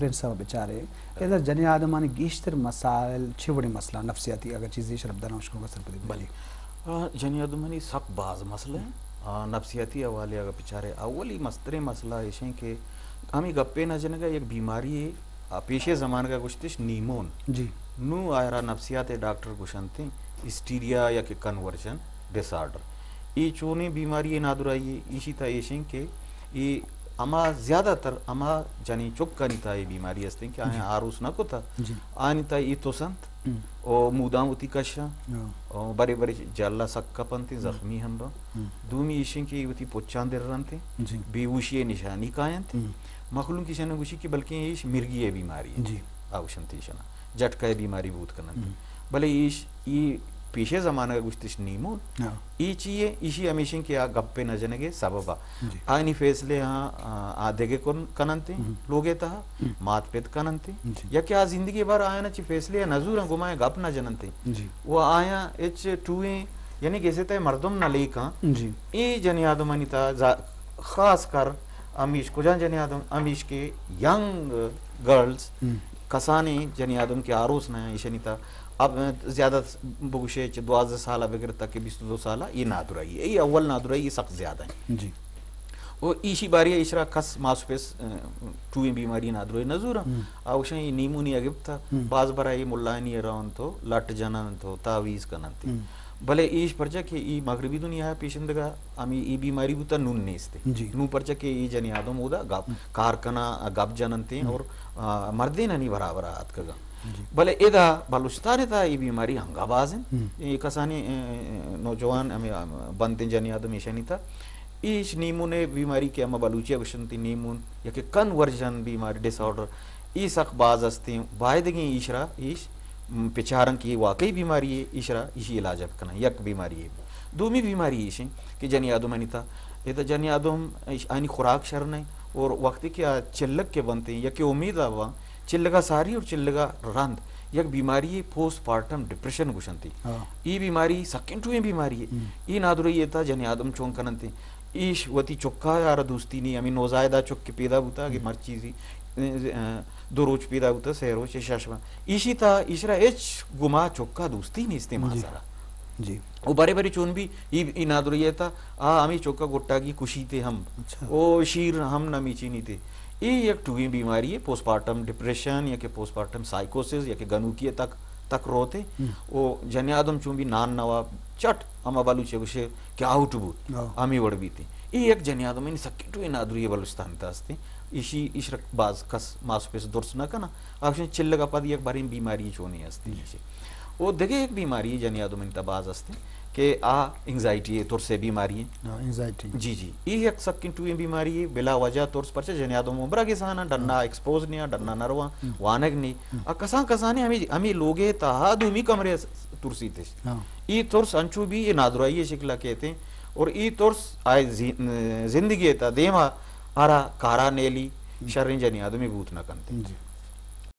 ریفرنس ءَ بچارے، ادا جنی آدمانی گیشتر مسائل چی وڑیں مسئلہ نفسیاتی، اگر چیزی شرپ دانا اشکنگا سرپدی بلے۔ آ، جنی آدمانی سک باز مسئلہ ہیں۔ آ، نفسیاتی حوالے اگر بچارے، اولی مستریں مسئلہ ایش ہیں کہ ہمیں گپے نہ جنگا یک بیماری ہے، آ، پیشے زمانگا گوشتش نیمون۔ جی۔ نو آئرا نفسیات ڈاکٹر گوشنتے، ہسٹیریا یا کہ کنورژن ڈس آرڈر۔ ای چونیں بیماری نادرائی ہے، ایشی تا ایش ہیں کہ ای ہما زیادہ تر ہما جنین چکانی تا ای بیماری ہستیں کہ آیاں جی۔ آروس نہ کتا، جی۔ آنی تا ای تسنت ہم۔ او موداں وتی کشاں، ہاں۔ او برے برے جلا سک کپنت، ہم۔ زخمی ہم باں۔ ہم۔ دومی ایشیں کہ وتی پچاں در رنت، جی۔ بے ہوشی نشانی کاینت۔ ہم۔ مخلوق ایشاں گوشی کہ بلکیں ایش مرگی بیماری ہے۔ جی۔ آوشنت ایشاں جٹکہ بیماری بوت کننت۔ ہم۔ بلے ایش ای پیشے زمانگ گوشتش نیمون۔ ہاں۔ ای چی ہے؟ ایشی ہمیشیں کہ آ گپے نہ جنگے سبب آ۔ جی۔ آنی فیصلے ہاں، آ، آ دگہ کن، کننتے ہم۔ لوگے تہا، ہم۔ مات پت کننتے۔ جی۔ یا کہ آ زندگی بھر آیاں چی فیصلے نہ زوراں، گمائیں گپ نہ جننتے۔ جی۔ و آیاں اچ ٹوئیں، یعنی گیسے تے مردم نہ لیکاں۔ جی۔ ای جنی آدمانی تا زا-، خاص کر ہمیش کجا جنی آدم، ہمیش کہ ینگ گرلز، ہم۔ کسانی جنی آدم کہ آروس نہ ہیں، ایشانی تا اب زیادہ بگوشے چہ دوازدہ سال بگر تک کہ بیست و دو سال، یہ نادرائی ہے، یہ اول نادرائی، یہ سخت زیادہ ہیں۔ جی۔ و ایشی باری ایشرا کس ماسپس، ٹوئیں بیماری نادرائی نہ زوراں۔ ہم۔ آوشاں یہ نیمونی اگپتا، ہم۔ باز برا یہ ملائنی رون تو، لٹ جنن تو، تعویز کنن تے۔ ہم۔ بلے ایش پرچا کہ ای مغربی دنیا پیشندگا ہمیں ای بیماری بوتا، نون نیستے۔ جی۔ نون پرچا کہ ای جنی آدم اودا گپ، ہم۔ کار کنا، گپ جننتے، ہم۔ اور، آ، مردینانی برابر آتکگا۔ جی۔ بلے ادا بلوچستان تا ای بیماری ہنگا باز ہیں۔ ہم۔ ای کسانی، اے، اے، نوجوان ہمیں، آ، بنتیں جنی آدم ایشانی تا۔ ایش نیمون بیماری کہ ہما بلوچی گوشنتی نیمون، یا کہ کنورژن بیماری ڈس آرڈر، ای سخت باز ہستیں۔ بایدگیں ایشرا ایش م، پچاراں کہ یہ واقعی بیماری ہے، ایشرا ایشی علاج کناں، یک بیماری ہے۔ دومی بیماری ایش ہیں کہ جنی آدمانی تا، یہ تا جنی آدم ایش، آنی خوراک شر نہیں، اور وقتی کہ آ چلک کے بنتے ہیں یا کہ امید آباں، چلگا ساری اور چلگا رند، یک بیماری ہے، پوسٹ پارٹم ڈپریشن گوشنتی۔ ہاں۔ یہ بیماری سکن ٹوئیں بیماری ہے۔ ہم۔ یہ نادرائی یہ تا جنی آدم چون کننتے۔ ایش وتی چکا یار دوستی نہیں، ہمیں نوزائیدہ چک کے پیدا بوتا کہ ہم۔ مرچیزی، اے، اے، دو روچ پیدا بوتا، سے روچ، شش ماہ۔ ایشی تا ایشرا ہچ گما چکا دوستی نیستے جی۔ ماسرا۔ جی۔ او بارے بارے چون بھی ای، ای نادرائی تا، آ ہمیں چکا گٹا کی کشی تے ہم۔ اچھا۔ او شیر ہم نہ میچینی تے۔ ای یک ٹوگیں بیماری ہے، پوسٹ پارٹم ڈپریشن یا کہ پوسٹ پارٹم سائیکوسس یا کہ گنوکی تک، تک روتے۔ ہم۔ او جنی آدم چون بھی نان نوا چٹ، ہما بلوچی گوشے کہ آؤٹ بوت، ہاں۔ ہمیں وڑ بیتے۔ ای یک جنی آدم، یعنی سکے ٹوئیں نادرائی بلوچستان تا ہستے۔ ایشی، ایشرا باز کس ماسپس درست نہ کنا۔ آ گوشن چلگا پد یک باریں بیماری چونی ہستی۔ او دگہ یک بیماری جنی آدم انتا باز ہستی کہ آ انگزائٹی ہے، ترس ہے بیماری ہے۔ ہاں، انگزائٹی۔ جی، جی۔ ای یک سکیں ٹوئیں بیماری ہے، بلا وجہ ترس، پرچہ جنی آدم عمرہ کے سانا ڈنا ہاں۔ ایکسپوز نیا، ڈنا نروا، ہم۔ وانگ نی۔ ہم۔ آ کسان کسانے ہمیں، ہمیں لوگے تہا دومی کمرے ترسیتش۔ ہاں۔ ای ترس انچو بھی یہ نادرائی شکلا کہتے ہیں۔ اور ای ترس آئے زی-، زندگی تا دیما آرا کارا نیلی ہم۔ شریں جنی آدمی بوت نہ کنتے۔ جی۔